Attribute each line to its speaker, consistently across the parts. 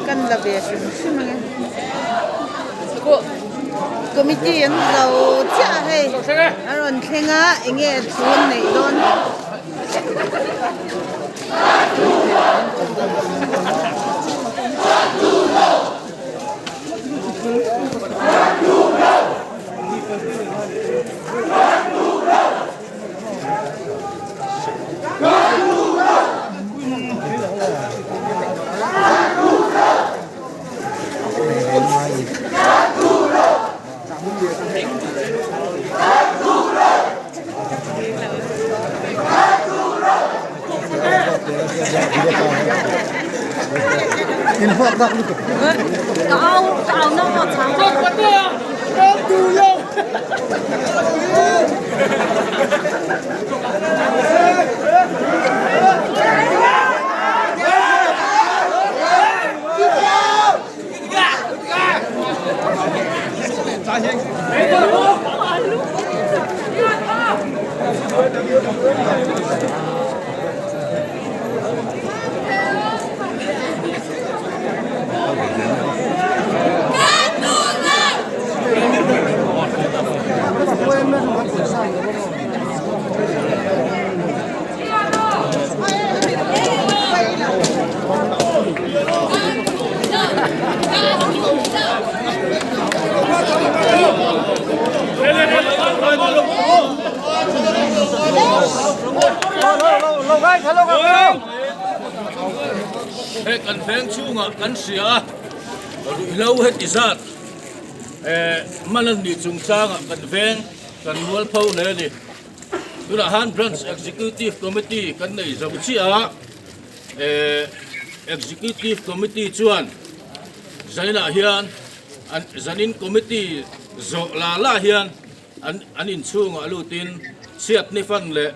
Speaker 1: Kan la ve hrim hrim ang e. Committee an zo chiah a hei a rawn thleng a eng nge thu an neih dawn.
Speaker 2: He kan veng chhungah kan hria a, ruihhlo heti zat man a nih chungchangah kan veng kan mualpho hle a ni. Tunah han Branch Executive Committee kan nei zo chiah a, Executive Committee chuan zainah hian an zanin committee zawh la la hian an an inchhungah lutin chhiatni fund leh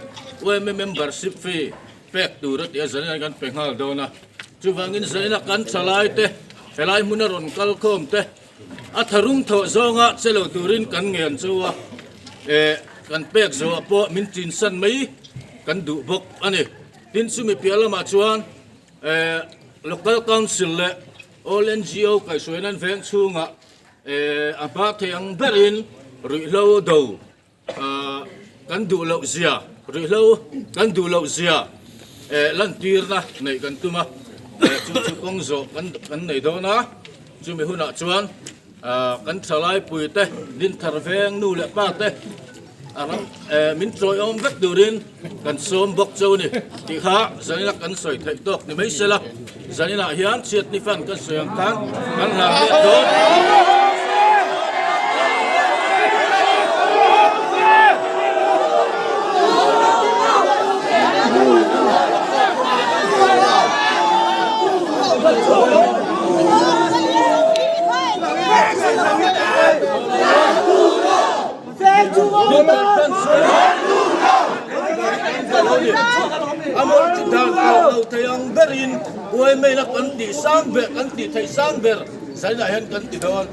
Speaker 2: yma membership fee pek tur a ti a, zanin kan pe nghal dawn a. Chuvangin zaina kan thalai te helai hmuna rawn kal khawm te A tharum thawh zawnga che lo turin kan ngen chu a, eh, kan pek zawhah pawh min tinsan mai kan duh bawk a ni. Tin, chumi piah lamah chuan, eh, Local Council leh All NGO kaihhruaina an veng chhungah, eh, a hma thei ang berin ruihhlo do Kan duh loh zia, ruihhlo kan duh loh zia lantirna neih kan tum a, chu chu kawng zawh kan nei dawn a, chumi hunah chuan kan thalaipui te, Dinthar veng nu leh pa te a ram min chawiawm vek turin kan sawm bawk cheu a ni tih kha zanin a kan sawi theih tawk ni mai sela, zaninah hian chhiatni fan kan sawi ang khan kan hlan leh dawn. Amawlh dan kal lo thei ang berin uaimeina kan tih sang ber kan tih theih sang ber zainah hian kan ti dawn.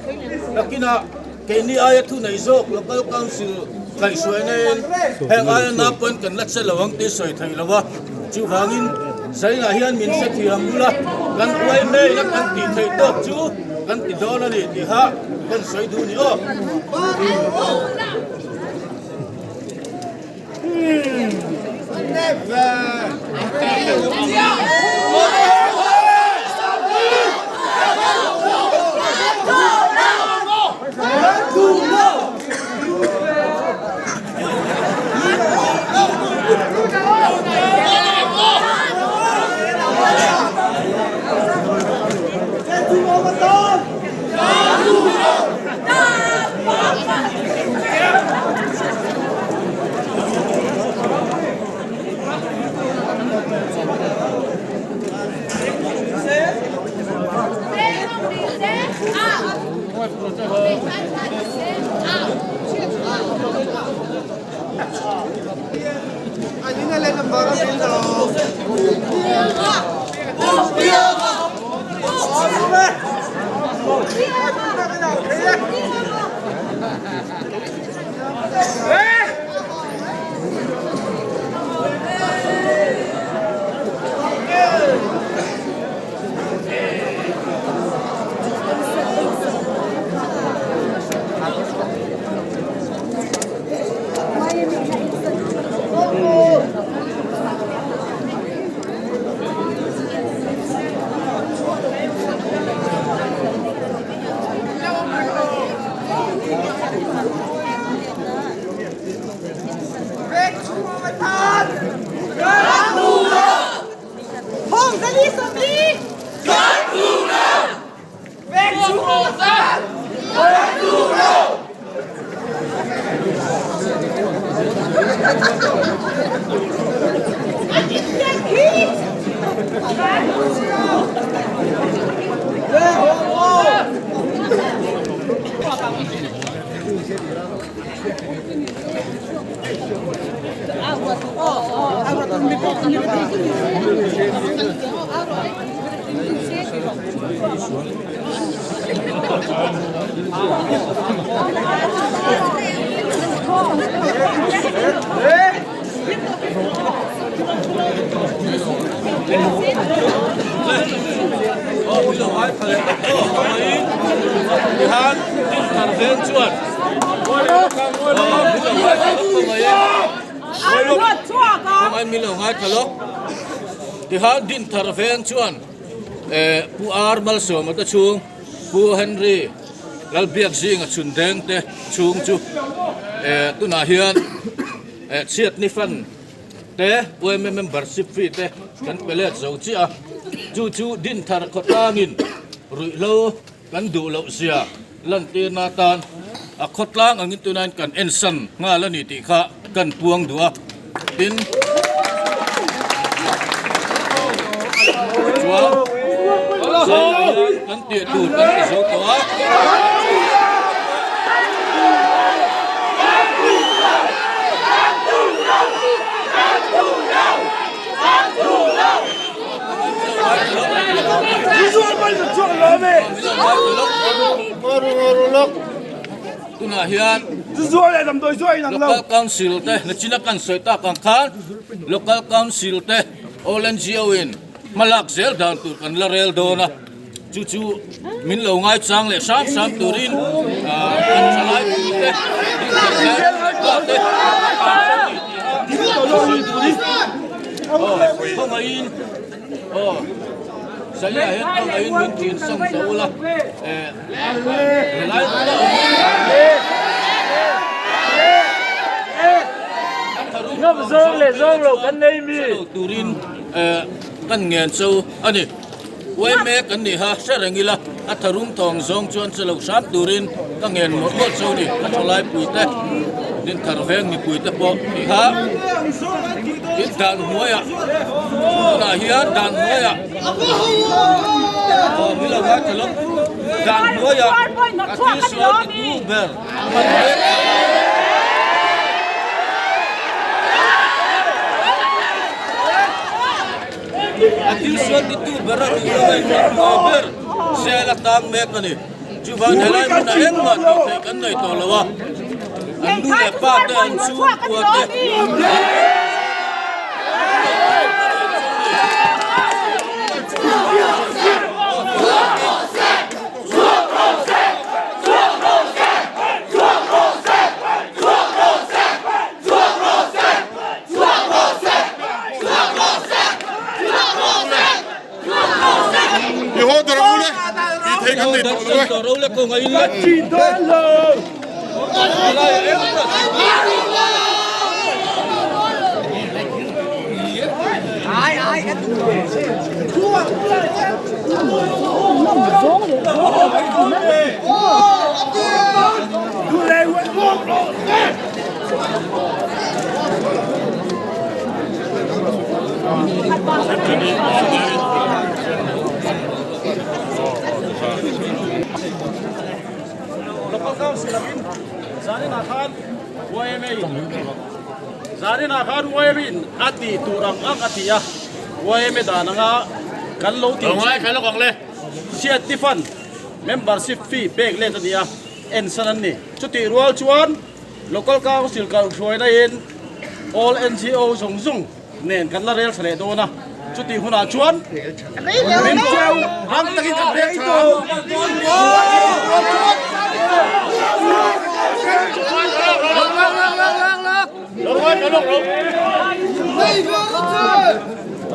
Speaker 2: Nakinah keini aia thu nei zawk Local Council kaihhruainain heng aia na pawn kan la che lo ang tih sawi theih lo a, chuvangin zainah hian min hrethiam bula kan uaimeina kan tih theih tawk chu kan ti dawn a ni tiha kan sawi duh ni aw. Tihan Dinthar veng chuan Pu Ar Malsawma te chhung Pu Henry Lalbiakzinga chhundeng te chhung chu tunah hian chhiatni fan te yma membership fee te kan pe let zo chiah a, chu chu Dinthar khawtlangin ruihhlo kan duh loh zia lantirna atan a khawtlang angin tunain kan ensan nghal a ni tih kha kan puang duh a, tin chuan zaiah hian kan tih tur kan ti zo tawh a. Tunah hian Local Council te nachina kan sawi tak ang khan Local Council te All NGO in hmalak zel dan tur kan la rel dawn a. Chu chu min lo ngaichang leh hram hram turin kan thalai pute te khawngaihin aw Zaia hian khawngaihin min thin sang zo ula helai hmuna
Speaker 3: Ngam zawng leh zawng lo kan nei mi.
Speaker 2: Turin kan ngen cho a ni. Uaime kan niha hre reng ila, a tharum thawng zawng chuan che lo hram turin ka ngen mawlh mawlh cho ni. Ka thalai puite, Dinthar veng mipuite pawh niha in dan hnuaiah, tunah hian dan hnuaiah, aw mi lo ngaithla lo, dan hnuaiah a thil sual titu ber hman mek. A thil sual titu ber a duh lo a inhmuh ber sel a tang mek a ni. Chuvang helai hmunah engmah tih theih kan nei tawh lo a, an nu leh pa te an chhungkua te
Speaker 4: I haw dawr ang u le, tih theih kan nei tawh lo e.
Speaker 3: Local Council angin zaninah khan YMA in zaninah khan YMA in a tih tur ang ang a ti a, YMA dan anga kan lo tih chhiat fund membership fee pek let a ni a, ensan an ni. Chutih rual chuan Local Council kalhruaina in All NGO zawng zawng nen kan la rel tha leh dawn a, chutih hunah chuan min cheu rang takin kan rel tha ang.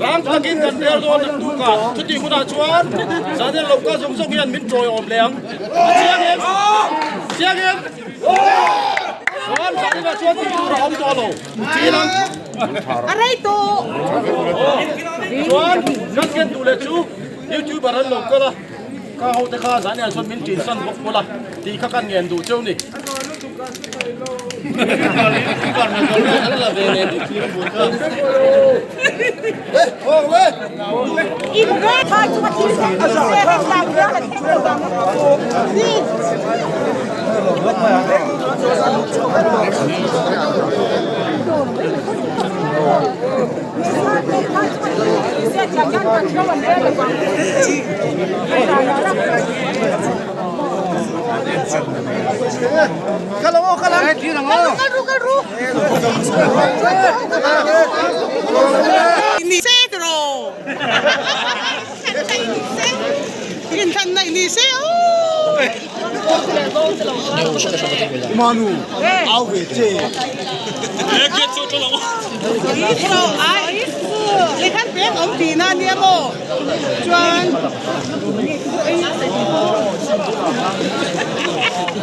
Speaker 3: Rang takin kan rel dawn a tukah, chutih hunah chuan zanin local zawng zawng hian min tawiawm leh ang. A chiang em? Chiang em? Chuan zaninah chuan tih tur a awm tawh lo. Chiang.
Speaker 1: A rei tawh.
Speaker 3: Chuan kan ken duh leh chu youtuber an lo kal a, ka ho te kha zan hian chuan min ṭin san bawk pawlh a tih kha kan ngen duh cheu ni.